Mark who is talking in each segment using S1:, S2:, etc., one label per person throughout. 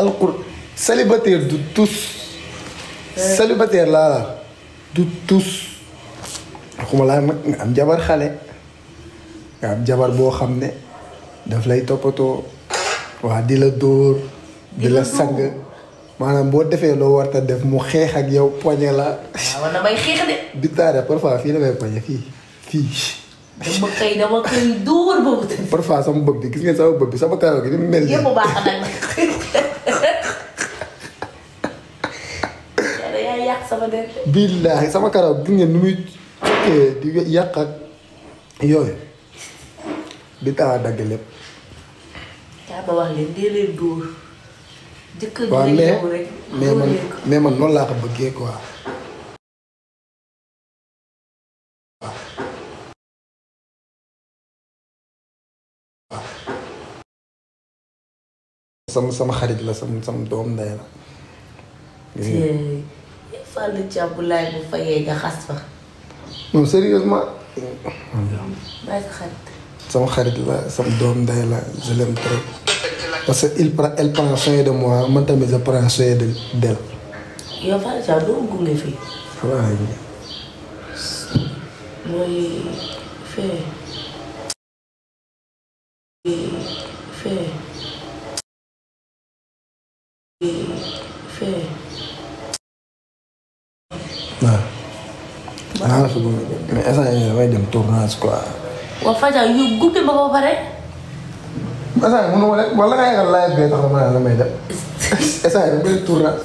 S1: alqur célibataire du tous. célibataire laa la du tous. waxuma laa nag nga am jabar xale nga am jabar boo xam ne daf lay toppatoo waa di la dóor di la sang maanaam boo defee loo war a def mu xeex ak yow poñe la.
S2: waaw man damay xeex de.
S1: bi taare parfois fii damay poñe fii.
S2: dama koy dóor boobu tamit.
S1: parfois sama bëb bi gis ngeen sama bëb bi sama karaw gi ni mu mel nii.
S2: yëpp baax na nag. yaa yàq sama der.
S1: billaahi sama karaw gis ngeen nu muy di yàq ak yooyu di taa dagg lépp.
S2: yaa ma wax leen dee leen dóor. jëkkër
S1: waaw
S2: ji lay ñëw rek.
S1: mais man noonu laa ko bëggee quoi. sama xarit la sama doom ndey la.
S2: Fallou Thiam bu laay bu fayee nga xas fa.
S1: non sérieusement.
S2: maa sa xarit.
S1: sama xarit la sama doom ndey la je l'aime trop. parce que elle prend soin de moi man tamit je prends soin d'elle.
S2: yow Fallou Thiam doo gunge fii.
S1: waaw.
S2: mooy fee. fee.
S1: waaw. maa la fa gunge mais instant yii damay dem tournage quoi.
S2: waa Fadia yu gunge ba ba pare.
S1: instant yii mënuma rek wala nga yàggal live bee tax dama la may dem. instant yii dama koy tournage.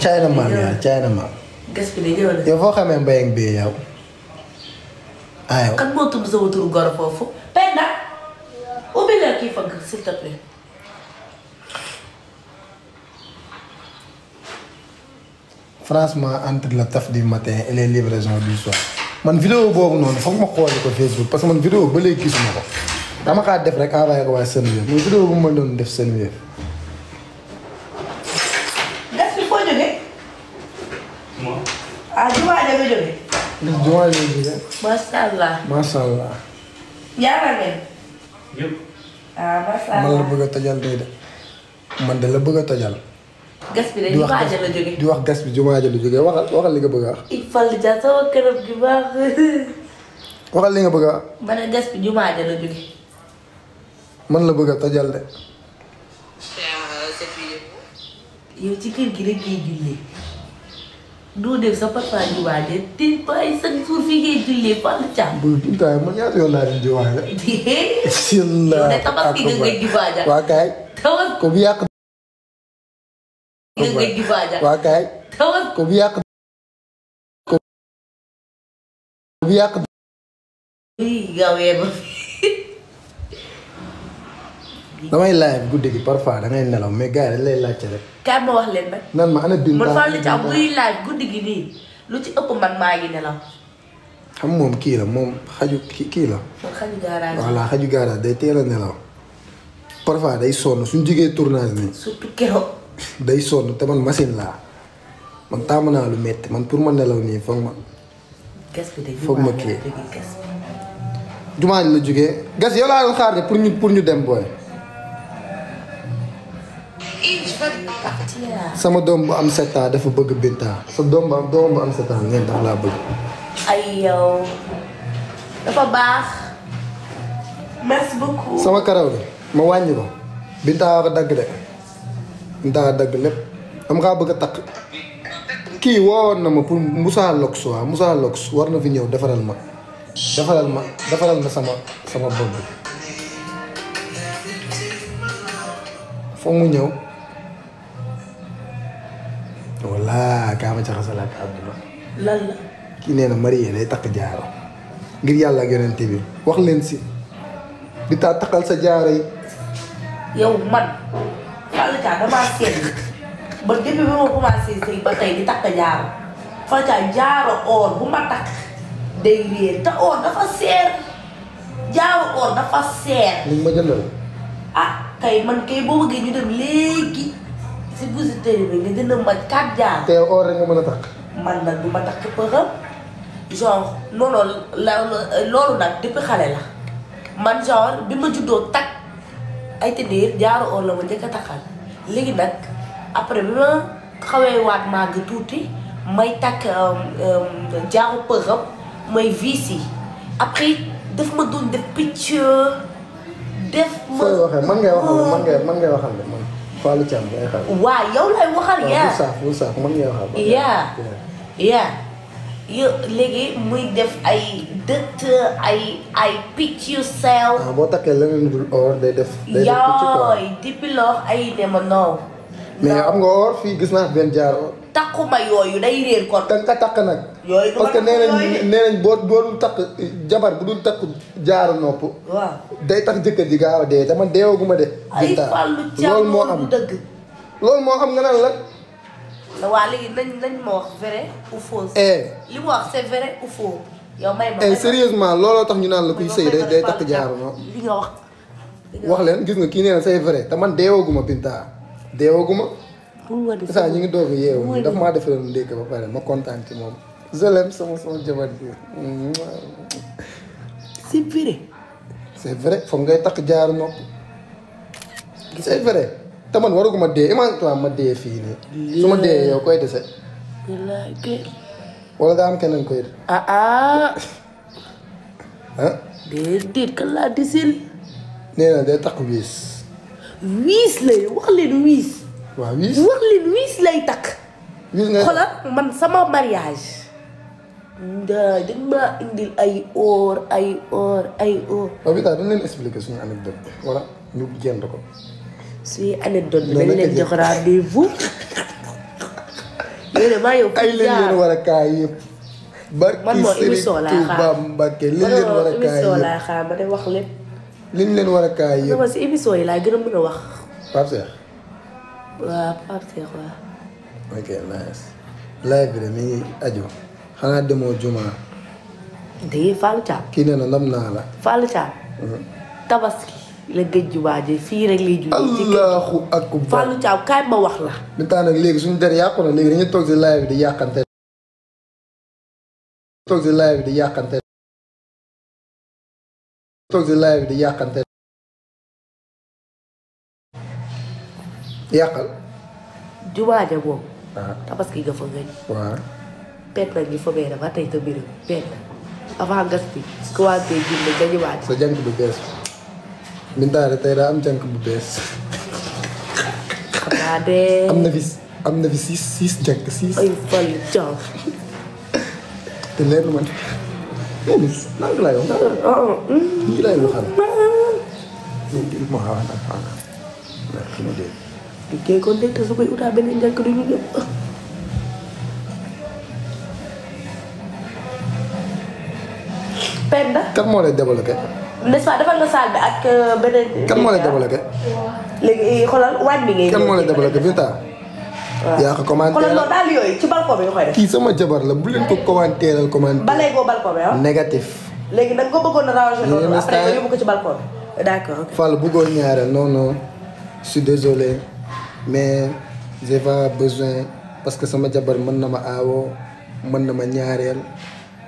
S1: China man yaa China man.
S2: gas bi de ñëw na.
S1: yow foo xamee mbéy ak bii yow. aywa.
S2: kan moo tudd sama turu goro foofu. Penda. ubbi la kii fagg s'il te plaît.
S1: franchement entre le taf du matin et les livraisons du soir man vidéo boobu noonu foog ma xooli ko Facebook parce que man vidéo ba léegi gisuma ko dama kaa def rek envoyé ko waaye Senweb mooy vidéo bu ma doon def Senweb.
S2: gas bi foo jógee. ah jumaa ja nga jógee.
S1: ndax jumaa la jógee.
S2: macha allah.
S1: macha allah.
S2: ñaara ngeen.
S3: yëpp.
S2: ah macha allah
S1: man la bëgg a tojal nii de man de la bëgg a tojal.
S2: gas bi de jumaa ja la jógee.
S1: di wax gas bi jumaa ja la jógee waxal li nga bëgg a wax.
S2: il Fallou Thiam sama kanam gi baax.
S1: waxal li nga bëgg a wax.
S2: ma ne gas bi jumaa ja la jógee.
S1: man la bëgg a tojal de.
S2: yow ci kër gi rek ngay jullee. doo def sa papa jumaa ja te bàyyi sa suur fii ngay jullee Fallou Thiam.
S1: bu bintaay man ñaata yoon laa dem jumaa ja.
S2: yow de tabaski nga ngay jumaa ja.
S1: waa kaay.
S2: tabaski
S1: ko bu yàq.
S2: nga ngay jumaa ja.
S1: waa kaay.
S2: tabaski
S1: ko bu yàq. ko bu yàq.
S2: lii gawee ba.
S1: damay live guddi gi parfois dangay nelaw mais gars yi dañ lay laajte rek.
S2: kaay ma wax leen nag.
S1: nan ma ana Binta
S2: man Fallou Thiam buy live guddi gi nii lu ci ëpp man maa ngi nelaw.
S1: xam moom kii la moom xaju kii la.
S2: man xaju garage.
S1: voilà xaju garage day teel a nelaw. parfois day sonn suñ jigee tournage nii.
S2: surtout keroog.
S1: day sonn te man machine laa man tàmm naa lu métti man pour ma nelaw nii foog ma.
S2: gas bi de
S1: foog ma kii.
S2: gas bi.
S1: jumaa la jógee gas yow laa doon xaar de pour ñu dem booy. sama doom bu am 7 ans dafa bëgg Binta sa doom bu am 7 ans ngeen dafa laa bëgg.
S2: ay yow dafa baax. merci beaucoup.
S1: sama karaw bi ma wàññi ko Binta waa ko dagg de Binta waa dagg lépp dama kaa bëgg a takk kii woowoon na ma pour Moussa Lox waa Moussa Lox war na fi ñëw defaral ma sama bopp bi foog mu ñëw. voilà kaa ma jaxasal ak àdduna.
S2: lan la.
S1: kii nee na marié day takk jaaro ngir yàlla ak yonent bi wax leen si di taa takkal sa jaaro yi.
S2: yow man Fallou Thiam damaa seetlu ba depuis bi ma commencé sëy ba tey di takk jaaro Fallou Thiam jaaro or bu ma takk day réer te or dafa seer jaaro or dafa seer.
S1: li ma jëndal.
S2: ah kay man kay boo bëggee ñu dem léegi si bijouterie bi nga jënd ma 4 jaar.
S1: te or rek nga mën a takk.
S2: man nag du ma takk përëm genre loolu nag depuis xale la man genre bi ma juddoo takk ay tëddeer jaaru or la ma njëkk a takkal léegi nag après bi ma xawee waat màgg tuuti may takk jaaru përëm may vis yi après daf ma doon def picc def ma.
S1: fooy waxee man ngay waxal de man Fallou Thiam ngay xam.
S2: waaw yow lay waxal yaa.
S1: bu saaf man ngay waxal.
S2: yaa léegi muy def ay dëtt ay picc yu sew.
S1: boo takkee leneen dul or day def. day def picc quoi
S2: yooy depuis lors ay ne ma non.
S1: mais am nga or fii gis naa benn jaar or.
S2: takkuma yooyu day réer kon.
S1: da nga takk nag.
S2: yooyu
S1: parce que nee nañ boo dul takk jabar bu dul takk jaaru nopp.
S2: waaw
S1: day tax jëkkër ji gaaw a dee te man deewaguma de.
S2: ay Fallou Thiam
S1: loolu moo am
S2: dëgg.
S1: loolu moo am nga naan la.
S2: waa léegi nañ ma wax vrai ou faux. li mu wax c'est vrai ou faux. yow may ma
S1: sérieusement looloo tax ñu naan la kuy sëy day takk jaaru nopp.
S2: li nga wax.
S1: wax leen gis nga kii nee na c'est vrai te man deewaguma Binta deewaguma. saa ñu ngi doog a yeewu daf maa defaral ndékk ba pare ma kontaan ci moom. je l'aime sama jabar bi.
S2: c'est vrai.
S1: c'est vrai foog ngay takk jaaru nopp. c'est vrai te man waruguma dee imagine-toi ma dee fii nii. su ma dee yow koy dese. wala daa am keneen koy.
S2: déedéet kan laa desel.
S1: nee na day takk wiis.
S2: wiis lay wax leen wiis.
S1: waaw wiis
S2: wax leen wiis lay takk.
S1: wiis ngay
S2: xoolal man sama mariage. dañ maa indil ay or.
S1: waaw bi daal dañ leen expliquer suñu anecdote wala ñu jënd ko.
S2: suñu anecdote bi dañ leen jox rendez-vous. yéen maa yow.
S1: ay leen leen war a kaay yëpp.
S2: man moo émission laay xaar
S1: Touba Mbacké liñ leen war a kaay
S2: émission laay xaar ma de wax lépp.
S1: liñ leen war a kaay yëpp.
S2: sama si émission yi laay gën a mën a wax.
S1: Pape Cheikh.
S2: waaw Pape Cheikh waaw.
S1: ok nice. live bi de mi ngi aju. xanaa demoo juma.
S2: dégg Fallou Thiam.
S1: kii nee na nam naa la.
S2: Fallou Thiam. tabaski la géej ju waaje fii rek lay julli.
S1: allahu akbar
S2: Fallou Thiam kaay ma wax la.
S1: mi taa nag léegi suñu der yàqu na léegi dañuy toog si live bi di yàqante. toog si live bi di yàqante. toog si live bi di yàqante. yàqal.
S2: jumaa ja moom.
S1: waaw
S2: tabaski nga fa gëj.
S1: waaw.
S2: pet nag ñu fa may dafa tey te biir pet avant gas bi commencé julli ca jumaa ja.
S1: sa jànk bu bees. Binta tey daa am jànk bu bees.
S2: xam naa de.
S1: am na fi six jànk six.
S2: ay Fallou Thiam.
S1: te leer na man. naan laay wax. lii laay waxal. ma xaw a xaw
S2: di kee kon dégg te su koy utaa beneen njëkk du ñu jëm. Penda.
S1: kan moo lay débloqué.
S2: n'est-ce pas defal nga saal bi ak beneen.
S1: kan moo lay débloqué.
S2: léegi xoolal wàññi bi ngay.
S1: kan moo lay débloqué Binta.
S2: waaw
S1: yaa ko commenté
S2: xoolal loolu daal yooyu ci balcon bi nga koy def.
S1: kii sama jabar la bu leen ko commentéeral commenté.
S2: balee ko balcon bi ah.
S1: négatif.
S2: léegi nag nga bëggoon a ranger loolu
S1: Yéen
S2: après nga yóbbu ko ci balcon bi. d'accord ok.
S1: Fall bëggoon ñaareel non non je suis désolé mais j'ai pas besoin parce que sama jabar mën na ma aawoo mën na ma ñaareel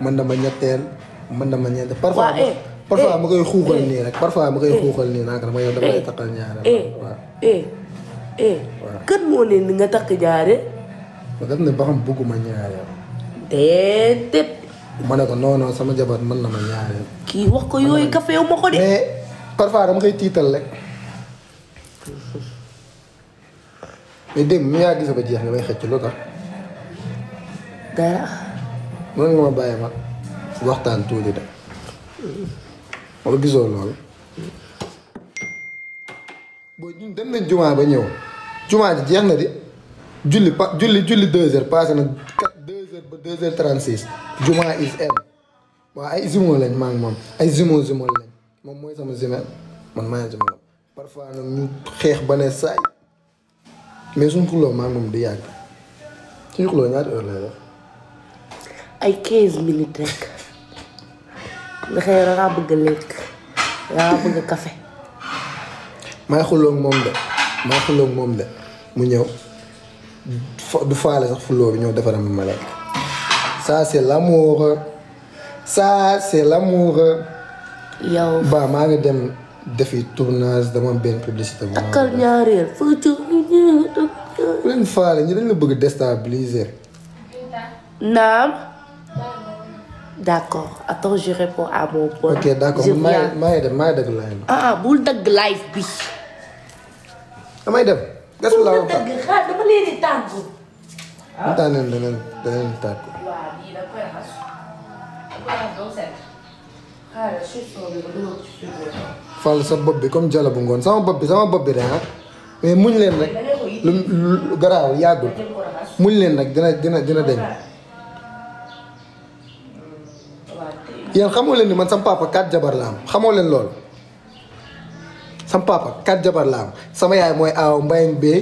S1: mën na ma ñetteel mën na ma ñeenteel. parfois ma koy xuuxal nii rek parfois ma koy xuuxal nii nag dama yow dama lay takkal ñaareel. waaw.
S2: kan moo ne ni nga takk ñaareel.
S1: ma def ne ba xam bëgguma ñaareel.
S2: déedéet.
S1: ma ne ko non non sama jabar mën na ma ñaareel.
S2: kii wax ko yooyu café wu ma ko de.
S1: mais parfois dama koy tiital rek. mais démb mi yaa gis ba jeex nga may xëcc lu tax.
S2: dara.
S1: mën nga ma bàyyi ma waxtaan tuuti de. wala gisoo loolu. booy ñun dem nañ jumaa ba ñëw. jumaa ji jeex na di. julli 2 heures passé na 2 heures ba 2 heures 36. jumaa is end. waaw ay jumeaux lañ maa ngi moom ay jumeaux lañ moom mooy sama jumelle man maa ngi jumeau parfois nag ñu xeex ba ne saay mais suñ xuloo maa ngi moom di yàgg suñu xuloo ñaata heure lay def.
S2: ay 15 minutes rek. nga xëy na dangaa bëgg a lekk dangaa bëgg a café.
S1: maay xuloo moom de mu ñëw du faale sax xuloo bi ñëw defaram ma lekk. ça c'est l'amour. ça c'est l'amour.
S2: yow
S1: ba maa ngi dem defi tournage dama am benn publicité bu
S2: takkal ñaareel foo jóg
S1: bu leen faale ñi dañ la bëgg déstabiliser.
S2: naam. d'accord attends je réponds à mon pote.
S1: ok d'accord maa ngi dem dagg live bi.
S2: bul dagg live bi.
S1: damay dem. gas laa
S2: bul dagg xaar dama leen di tàggu.
S1: ah daneen tàggu.
S2: waaw lii da koy raxas. da koy raxas ba mu set. xaaral chiffon bi ma dugal ci frigo.
S1: Fall sa bopp bi comme jala bu ngoon sama bopp bi de mais muñ leen rek lu garaaw yàggul muñ leen rek dina deñ. yéen xamoo leen ni man sama papa 4 jabar la am xamoo leen loolu sama papa 4 jabar la am sama yaay mooy aaw mbayang bey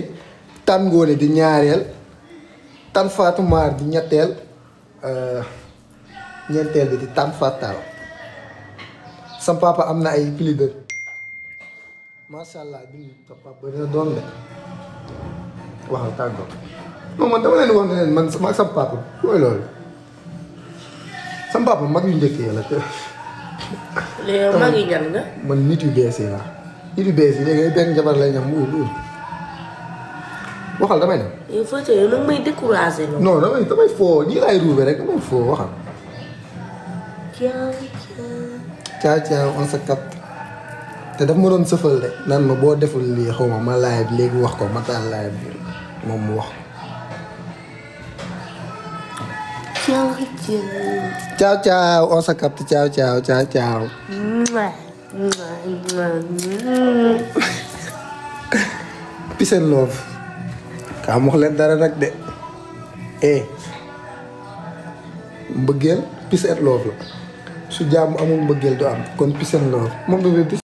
S1: tan ngóone di ñaareel tan faatu maar di ñetteel ñeenteel bi di tan fatal sama papa am na ay plus de macha allah bi sa papa dina doon de waxal tàggoo non man dama leen wax ne leen man sama papa mooy loolu sama papa mag yu njëkk yi la te.
S2: léegi mag yi ñan nga.
S1: man nit yu bees yi la nit yu bees yi léegi benn jabar lay ñam waxal damay dem.
S2: il faut que nag may découragé la.
S1: non damay foo ñii laay ruube rek damay foo waxal. ciao on se capte te daf ma doon sëfal de naan ma boo deful lii xaw ma live léegi wax ko ma taal live bi moom mu wax. ciao on se capte ciao. Peace and love. kaa wax leen dara nag de mbëggeel peace and love la su jàmm amul mbëggeel du am kon peace and love moom